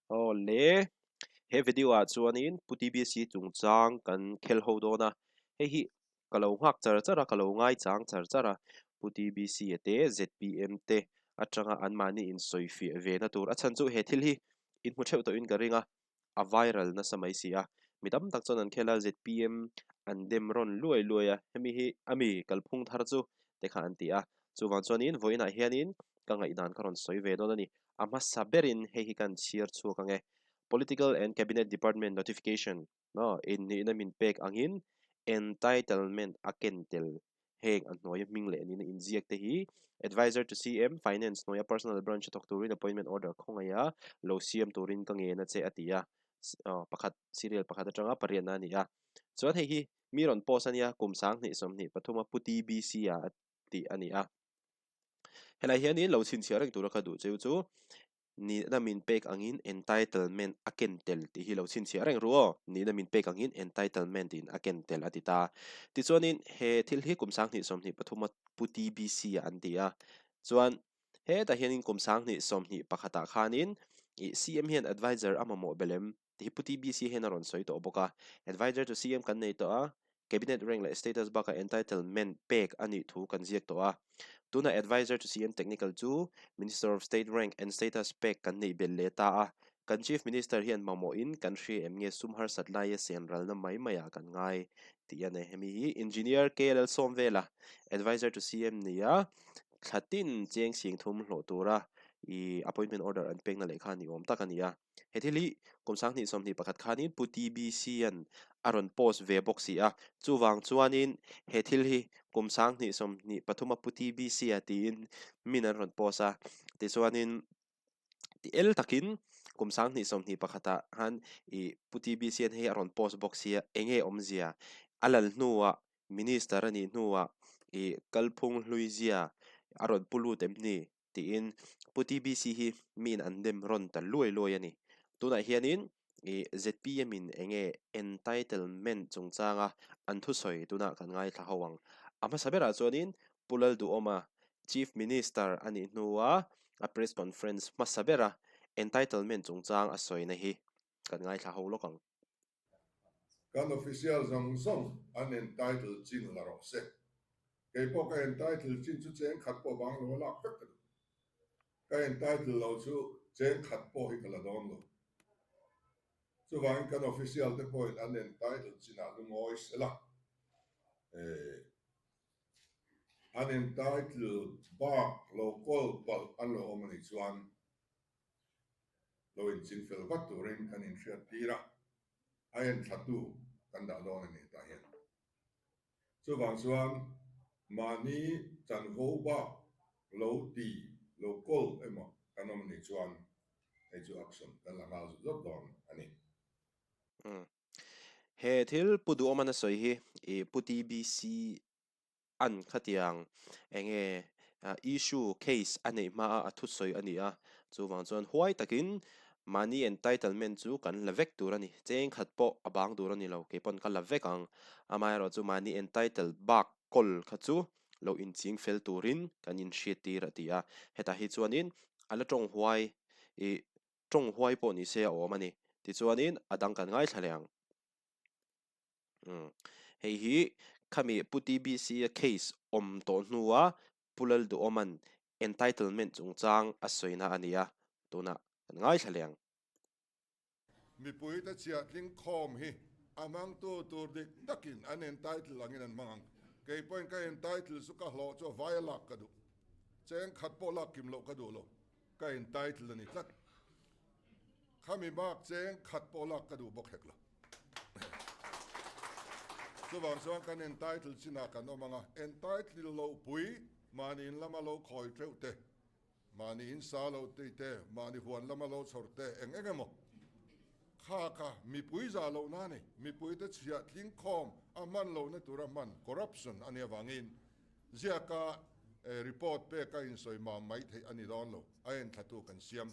Aw le, he video ah chuanin Pu TBC chungchang kan khel ho dawn a, hei hi ka lo nghak char char a, ka lo ngaichang char char a, Pu TBC a te zpm te atanga anmahni insawifiah ve na tur a chhan chu he thil hi in hmu theuh tawhin ka ring a, a viral nasa mai si a, mi tam tak chuan an khel a, zpm an dem rawn luai luai a, hemi hi a mi kalphung thar chu te kha an ti a, chuvang chuanin vawiinah hianin ka ngaihdan ka rawn sawi ve dawn a ni, a hmasa berin hei hi kan chhiar chhuak ang e, Political and Cabinet Department Notification, innihna min pek angin entitlement a ken tel Heng a hnuaia hming leh nihna inziak te hi Adviser to CM, Finance hnuaia Personal Branch a thawk turin Appointment Order khawngaih a lo siam turin ka ngen a che a ti a, pakhat serial pakhat atanga pariatna a ni a. Chuan hei hi mi rawn post a nia, kum 20 23 a Pu TBC a a tih a ni a. Helai hianin lo chhinchhiah reng tura ka duh cheu chu Nihna min pek angin entitlement a ken tel tih hi lo chhinchhiah reng ru aw. Nihna min pek angin entitlement in a ken tel a ti ta. Tichuanin he thil hi kum 2023 a Pu TBC ah an ti a. Chuan hetah hianin kum 2021 ah khanin ih CM hian adviser a mamawh belh em tih hi Pu TBC hian a rawn sawi tawh bawk a. Adviser chu CM kan nei tawh a, Cabinet rank leh status bakah entitlement pek a nih thu kan ziak tawh a. Tunah Adviser to CM Technical chu Minister of State rank and status pek kan neih belh leh ta a. Kan Chief Minister hian mamawhin kan hria em nge sum harsat laia sen ralna mai maiah kan ngai tih a nei. Hemi hi Engineer KLL Sawmvela, Adviser to CM nia thla tin cheng sing thum hlawh tura i appointment order an pekna lehkha ni awm tak a ni a. He thil hi kum 2021 khanin Pu TBC-a'n a rawn post ve bawk si a, chuvang chuanin he thil hi kum 2023 a Pu TBC-a tiin min an rawn post a, tichuanin ti el takin kum 2021 ah khan ih Pu TBC-a'n hei a rawn post bawk si a, eng nge awmzia a lal hnuah Minister a nih hnuah ih kalphung hluizia a rawn pu lut em ni? tiin Pu TBC hi miin an dem rawn ta luai luai a ni. Tunah hianin ih zpm in enge entitlement chungchanga an thusawi tunah kan ngaithla ho ang. A hmasa berah chuanin Pu Lalduhawma Chief Minister a nih hnua a press conference hmasa bera entitlement chungchang a sawina hi kan ngaithla ho lawk ang. Kan official zawng zawng an entitle chin la rawh se. Kei pawh ka entitle chin chu cheng khat pawh bang lo a lak vek ka duh. Ka entitle lo chu cheng khat pawh hi ka la dawn lo. Chuvangin kan official te pawhin an entitle chinah lungawi sela. An entitle bak lo kawl palh an lo awm a nih chuan Lo inching fel vat turin kan inhriat tir a, a enthlatu kan dah dawn a ni tah hian. Chuvang chuan mahni chanvo bak lo ti lo kawl emaw kan awm anih chuan hei chu action kan la nghal zut zut dawn a ni. Umm. He thil Pu Duhawman a sawi hi i Pu TBC An khatiang enge issue, case, a neih hma a a thusawi a ni a, chuvang chuan huai takin mahni entitlement chu kan la vek tur a ni, cheng khat pawh a bang tur a ni lo, kei pawn ka la vek ang, amaherawh chu mahni entitle bak kawl kha chu lo inching fel turin kan inhriat tir a ti a, hetah hi chuanin a la tawng huai ih tawng huai pawh ni se a awm a ni, tichuanin a dang kan ngaithla leh ang. Umm. Hei hi khami Pu TBC a case awm tawh hnua Pu Lalduhawma'n entitlement chungchang a sawina a ni a, tunah kan ngaithla leh ang. Mipuite chhiahtling khawm hi a hmangtu tur dik takin an entitle angin an hmang ang. Kei pawhin ka entitle chu ka hlawh chu a vai a lak ka duh. Cheng khat pawh lak kim loh ka duh lo. Ka entitle a ni tlat. Khami bak cheng khat pawh lak ka duh bawk hek lo. Chuvang chuan kan entitle chinah kan awm ang a, entitle loh pui mahni in lama lo khawi teuh te, mahni in sa lo tih te, mahni huan lama lo chhawr te eng eng emaw kha kha mipui zah lohna a ni. Mipuite chhiah tling khawm a hman lohna tura hman corruption a nih avangin ziaka report pek a insawi mam mai theih a ni dawn lo, a enthlatu kan siam.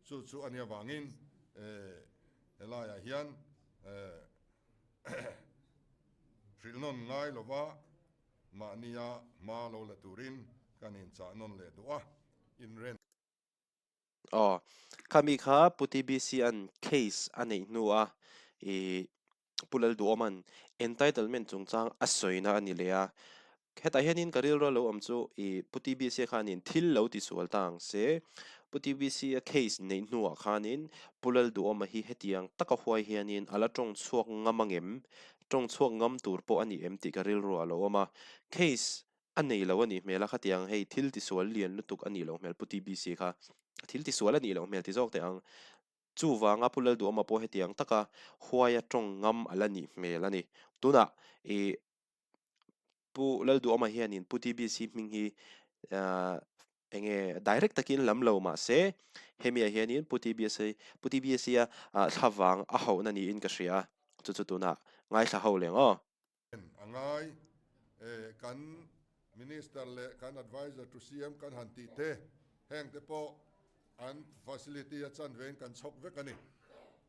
Chu chu a nih avangin helaiah hian hrilh nawn ngai lova mahnia hma lo la turin kan inchah nawn leh duh a, inren. Aw, khami kha Pu TBC-a'n case a neih hnua i Pu Lalduhawma'n entitlement chungchang a sawina a ni leh a. Hetah hianin ka rilru a lo awm chu i Pu TBC-a khanin thil lo tisual ta ang se. Pu TBC-a case neih hnuah khanin Pu Lalduhawma hi hetiang taka huai hianin a la tawng chhuak ngam angem? Tawng chhuak ngam tur pawh a ni em tih ka rilru a lo awm a. Case a nei lo a nih hmel a, khatiang hei thil tisual lian lutuk a nih loh hmel Pu TBC kha thil tisual a nih loh hmel ti zawk teh ang. Chuvanga Pu Lalduhawma pawh hetiang taka huaia tawng ngam a la nih hmel a ni. Tunah ih Pu Lalduhawma hianin Pu TBC hming hi ah eng nge direct takin lam lo mah se hemiah hianin Pu TBC Pu TBC a thlavang a hauhna niin ka hria a, chu chu tunah ngaithla ho leng aw. A ngai e, kan Minister leh kan Adviser to CM kan han tih te, heng te pawh an facility a chan vein kan chhawk vek a ni.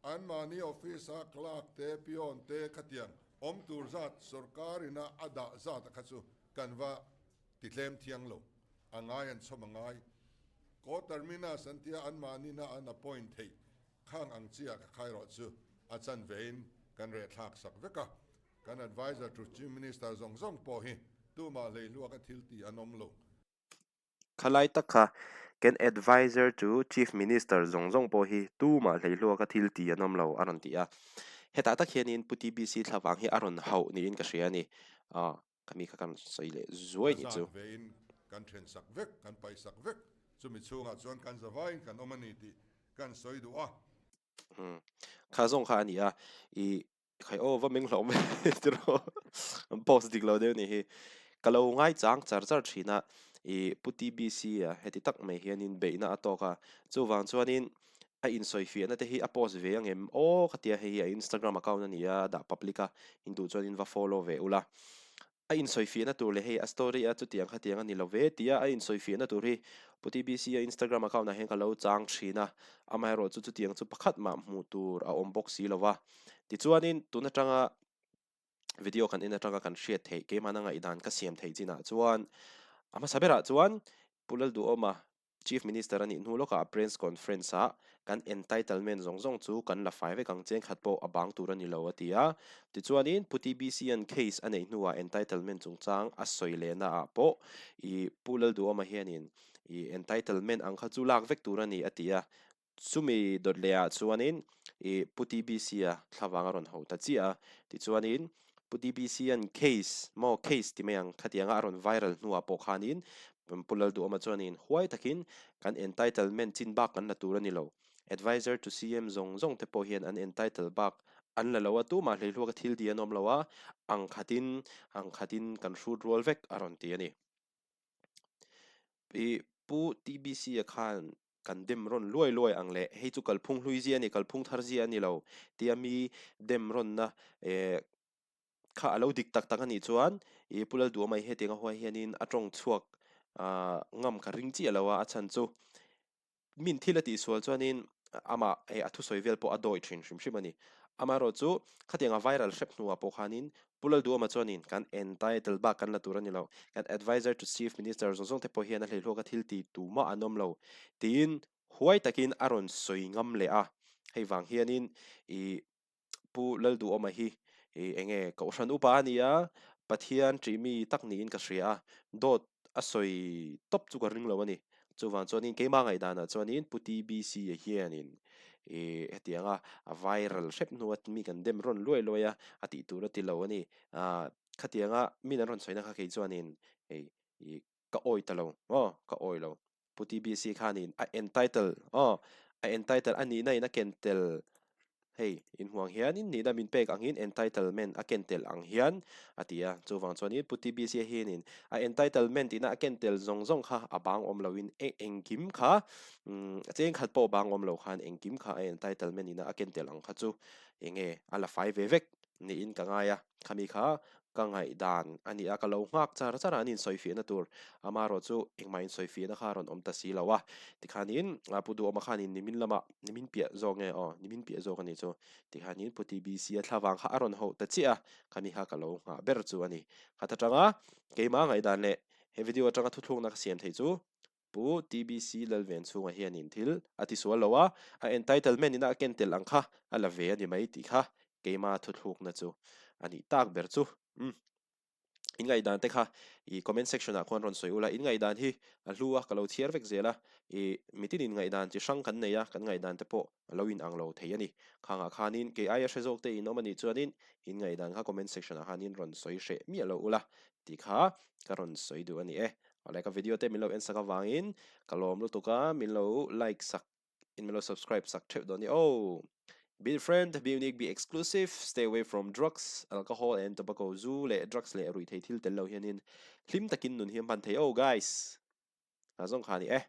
Anmahni office a clerk te, peon te khatiang awm tur zat sorkar ina a dah zat a kha chu kan va ti tlem thiang lo. A ngai an chhawm a ngai. Co-terminus an tia anmahni na an appoint theih khang ang chiah ka khai rawh chu a chan vein kan rehthlak sak vek a. Kan adviser to Chief Minister zawng zawng pawh hi tumah hleihluaka thil tih an awm lo. Khalai tak kha kan adviser to Chief Minister zawng zawng pawh hi tumah hleihluaka thil tih an awm lo a rawn ti a. Hetah tak hianin Pu TBC thlavang hi a rawn hauh niin ka hria a ni. Aw, ka mi kha ka rawn sawi leh zuai nih chu. A zat vein kan then sak vek, kan paih sak vek. Chumi chhungah chuan kan zavaiin kan awm a ni tih kan sawi duh a. Umm, kha zawng kha a ni a. I Khai aw va meng hlauh mai tiraw an post dik lo deuh nih hi. Ka lo ngai chang char char thin a, i Pu TBC a heti tak mai hianin beihna a tawk a, chuvang chuanin a insawifiahna te hi a post ve angem aw ka tia hei hi a Instagram account a ni a, a dah public a, induh chuanin va follow ve ula. A insawifiahna tur leh hei a story a chutiang khatiang a ni lo ve tia a insawifiahna tur hi Pu TBC a Instagram account ah hian ka lo chang thin a, amaherawh chu chutiang chu pakhat mah hmuh tur a awm bawk si lo va. Tichuanin tun atanga video kan en atanga kan hriat theih keimahna ngaihdan ka siam theih chinah chuan a hmasa berah chuan Pu Lalduhawma Chief Minister a nih hnu lawkah Press Conference ah kan entitlement zawng zawng chu kan la fai vek ang, chengkhat pawh a bang tur a ni lo a ti a. Tichuanin Pu TBC-a'n case a neih hnuah entitlement chungchang a sawi lehna ah pawh i Pu Lalduhawma hianin i entitlement ang kha chu lak vek tur a ni a ti a. Chumi dawt leh ah chuanin i Pu TBC-a thlavang a rawn ho ta chiah a, tichuanin Pu TBC-a'n case maw case ti mai ang khatianga a rawn viral hnuah pawh khanin Pu Lalduhawma chuanin huai takin kan entitlement chin bak kan la tur a ni lo, Adviser to CM zawng zawng te pawh hian an entitle bak an la lo a, tumah hleihluaka thil di an awm lo a, ang khatin ang khatin kan hrut rual vek a rawn ti a ni. I Pu TBC-a khan kan dem rawn luai luai ang le, hei chu kalphung hlui zia a ni, kalphung thar zia a ni lo tia mi dem rawnna eh kha a lo dik tak tak a nih chuan i Pu Lalduhawma hi hetiang a huai hianin a tawng chhuak ah ngam ka ring chiah lo a, a chhan chu Min thil a tihsual chuanin amah hei a thusawi vel pawh a dawi thin hrim hrim a ni. Amaherawhchu khatianga viral hrep hnuah pawh khanin Pu Lalduhawma chuanin kan entitle bak kan la tur a ni lo, kan adviser to Chief Minister zawng zawng te pawh hian a hleihluaka thil ti tumah an awm lo tiin huai takin a rawn sawi ngam leh a. Hei vang hianin ih Pu Lalduhawma hi i enge Kohhran upa a ni a, Pathian ṭih mi tak niin ka hria a, dawt a sawi tawp chu ka ring lo a ni. Chuvang chuanin keimah ngaihdanah chuanin Pu TBC-a hianin i hetianga a viral hrep hnua mi kan dem rawn luai luai a, a tih tur a ti lo a ni. Ah khatianga min an rawn sawina kha kei chuanin hei i ka awi ta lo aw, ka awi lo. Pu TBC khanin a entitle aw, a entitle a nihna in a ken tel hei inhuang hianin nihna min pek angin entitlement a ken tel ang hian a ti a, chuvang chuanin Pu TBC hianin a entitlement tihna a ken tel zawng zawng kha a bang awm loin e engkim kha umm chengkhat pawh bang awm lo khan engkim kha a entitlement ina a ken tel ang kha chu enge a la fai ve vek niin ka ngai a, khami kha ka ngaihdan a ni a, ka lo nghak char char a an insawifiahna tur amaherawh chu engmah insawifiahna kha a rawn awm ta si lo a, tikhanin Pu Duhawma khanin nimin lamah nimin piah zawk nge aw nimin piah zawk a nih chu tikhanin Pu TBC a thlavang kha a rawn hauh ta chiah a, khami kha ka lo nghah ber chu a ni. Khat atanga keimah ngaihdan leh he video atanga thuthlukna ka siam theih chu. Pu TBC Lalvenchhunga hianin thil a tisual lo a, a entitlement ina a ken tel ang kha a la ve a ni mai tih kha keima thuthlukna chu a nih tak ber chu. Umm. In ngaihdan te kha i comment section ah khuan rawn sawi ula, in ngaihdan hi a hlu a, ka lo chhiar vek zel a, i mitin in ngaihdan chi hrang kan nei a, kan ngaihdan te pawh a lo in ang lo thei a ni. Khangah khanin kei aia hre zawk te in awm a nih chuanin in ngaihdan kha comment section ah khanin rawn sawi hreh miah lo ula tih kha ka rawn sawi duh a ni e. Awle ka video te min lo en sak avangin ka lawm lutuk a, min lo like sak in min lo subscribe sak theuh dawn ni aw. Be different, be unique, be exclusive, stay away from drugs, alcohol and tobacco, zu leh drugs leh ruihtheih thil tel lo hianin hlim takin nun hi a hman thei aw guys. Hna zawng kha a ni e.